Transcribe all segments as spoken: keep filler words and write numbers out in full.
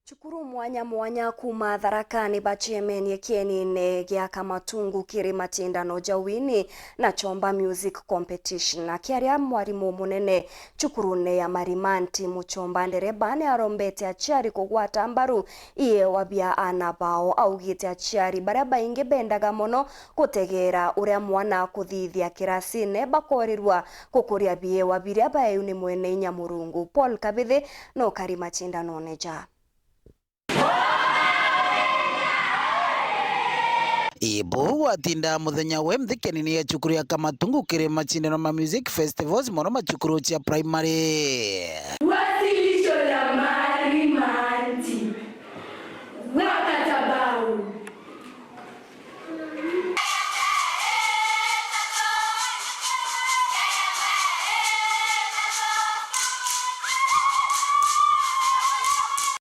Cukuru mwanya mwanya kuuma Tharaka ni bacemenie kienine gia Kamatungu kiri macindano ja wini na Chomba Music Competition. Akiaria mwarimu munene cukurune ya Marimanti, Muchomba Ndereba ni arombete aciari kugwata mbaru iewa bia aana bao. Augite aciari baria baingi bendaga mono gutegeera uria mwana akuthithia kirasine, bakoorirua gukuria biewa biria baeu ni mwene inya Murungu. Paul Kabithi no kari macindanone ja. Ibu gwatinda muthenya we mthi kienine ya cukuru ya Kamatungu kiri macindano ma music festivals, mono macukuru cia primary. Wasilisho la Marimanti. Wakatabau.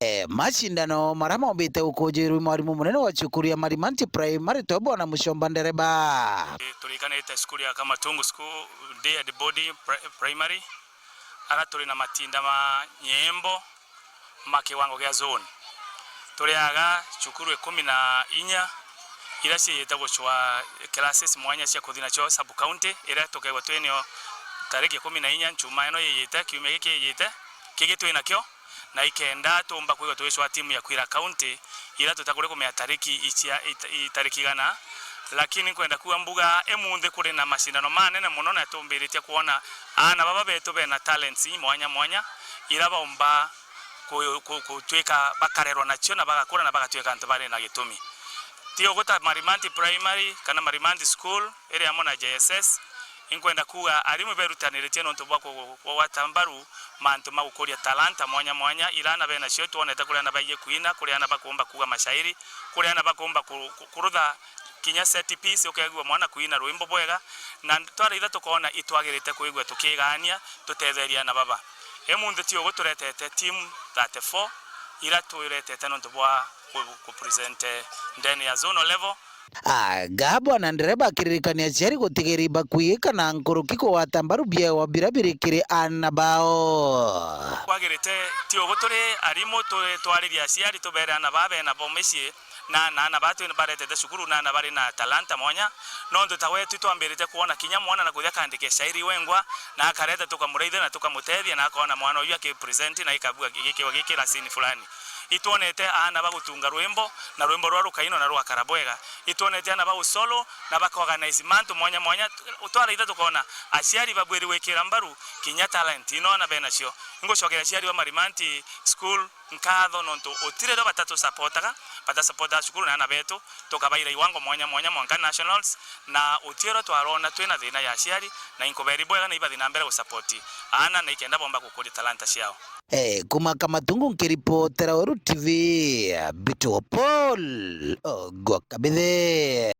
Eh, macindano maria maumbite gukujirwa i mwarimu munene wa cukuru ya Marimanti Primary, Tobo na Muchomba Ndereba. Turikanite cukuru ya Kamatungu School, Day and Body Pri-, Primary, ara turi na matinda ma nyimbo, ma kiwango gia zone. Turiaga cukuru ikumi na inya iria ciijite gucwa classes mwanya cia kuthi nacio sub county, iria tukeegua twi nio tariki ikumi na inya nchuma ino yijite, kiumia giki kijite, kigi twi nakio, na ikenda tuumba kwigua tugicwa timu ya kwira county, iria tutakuri kumenya tariki icia, it-, itariki igana, lakini nkwenda kuuga mbuga imunthi kuri na macindano manene mono, na tumbiritie kwona aana baba betu bena talents mwanya mwanya, iria baumba ku-, ku-, kutwika bakarerwa nacio na bagakura na bagatwika antu bari na gitumi. Ti uguo ta Marimanti Primary kana Marimanti School iri amwe na J S S, inkwenda kuuga arimu iberutaniritie nontu bwa ku-, kugwata mbaru mantu ma gukuria talanta mwanya mwanya ira aana benacio. Twonete kuri aana baiji kwina, kuri aana bakumba kuuga mashairi, kuri aana bakumba ku-, ku-, kurutha kinya set piece, ukeegua mwana kuina rwimbo bwega, na twaraitha tukoona itwagirite kwigua tukigaania tutetheria aana baba. Imunthi ti ugu turetete team thirty-four ira twiretete nontu bwa ku, ku present ndene ya zonal level. Aga bwana ndereba akiririkania aciari gutigeri bakwigika na nkuruki kugwata mbaru biewa bira biri kiri aana bao. Kwagirite ti ugu turi arimu tu-, twariria aciari tubere aana baa bena bo micii na, na aana baa twi-, baretete cukuru na aana bari na talanta mwanya, nontu ta wetu twambirite kwona kinya mwana na kuthi akandike shairi wengwa, na akareta tukamuraithia na tukamutethia, na akona mwana uyu aki present na ikabua gikiwa giki rasini fulani. Itwonete aana bagutunga rwimbo, na rwimbo rwa rukaino na rwakara bwega. Itwonete aana ba usolo, na baka organize mantu mwanya mwanya. Twaraitha tukona aciari babwiri gwikira mbaru kinya talent ino aana benacio. Ingucokeria aciari ba Marimanti School nkatho nontu utire rio batatusapotaga, batasapotaga cukuru na aana betu, tukabaira iwango mwanya mwanya mwanka nationals, na utire rio twarona twina thina ya aciari, na inkuberi bwega na ibathi na mbere gusapoti aana na ikenda bomba gukuria talanta ciao. Eh, kuma Kamatungu nkiripotera Weru T V, Mbitagwa Paul Ogwa Kabithe.